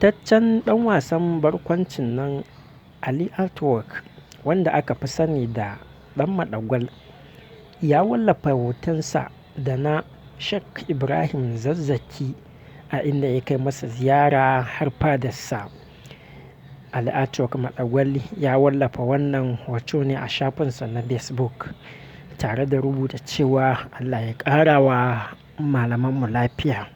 Fitaccen ɗan wasan barkwancin nan Ali Artwork, wanda aka fi sani da Ɗan Madagwal, ya wallafa hotonsa da na Sheikh Ibrahim Zakzaky a inda ya kai masa ziyara har fadarsa. Ali Artwork Madagwal ya wallafa wannan hoto ne a shafinsa na Facebook tare da rubuta cewa Allah ya ƙara wa malamanmu lafiya.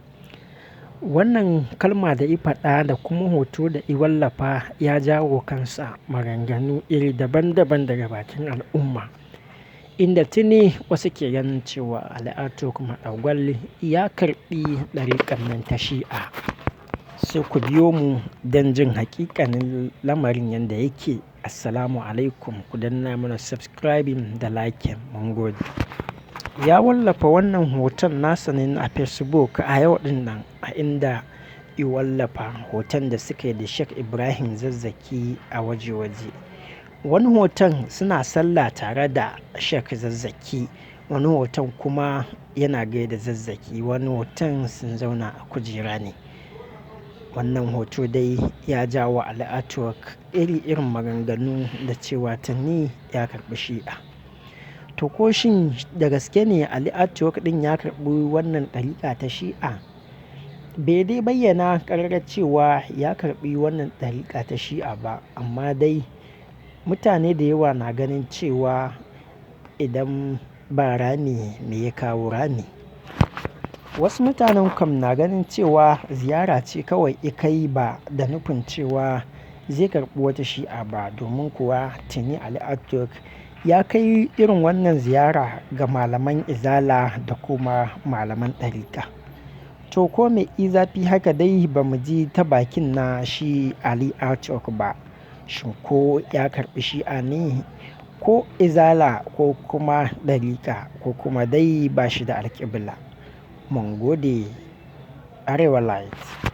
Wannan kalma da ya faɗa da kuma hoto da ya wallafa ya jawo kansa maganganu iri daban-daban daga bakin al'umma, inda tuni wasu ke ganin cewa Ali Artwork Madagwal ya karɓi ɗariƙar nan ta Shi'a. Sai ku biyo mu don jin haƙiƙanin lamarin yadda yake. Assalamu alaikum. Ku danna mana subscribing da liking. Mun gode. Ya wallafa wannan hoton nasa ne a Facebook a yau ɗin nan, a inda ya wallafa hoton da suka yi da Sheikh Ibrahim Zakzaky a waje-waje. Wani hoton suna sallah tare da Sheikh Zakzaky, wani hoton kuma yana gaida Zakzaky, wani hoton sun zauna a kujera ne. Wannan hoto dai ya jawo Ali Artwork iri-irin maganganu da cewa tuni ya karɓi Shi'a. To ko shin da gaske ne Ali Artwork ɗin ya karɓi wannan ɗariƙa ta Shi'a? Bai dai bayyana ƙarara cewa ya karɓi wannan ɗariƙa ta Shi'a ba, amma dai mutane da yawa na ganin cewa idan ba rami, me ya kawo rami? Wasu mutanen kam na ganin cewa ziyara ce kawai ya kai ba da nufin cewa zai karɓi wata Shi'a ba, domin kuwa tuni Ali Artwork ya kai irin wannan ziyara ga malaman Izala da kuma malaman ɗariƙa. To ko me i zafi haka dai ba mu ji ta bakin na shi Ali Artwork ba. Shin ko ya karɓi Shi'a ne, ko Izala ko kuma ɗariƙa ko kuma dai ba shi da alƙibla? Mun gode. Arewa Light.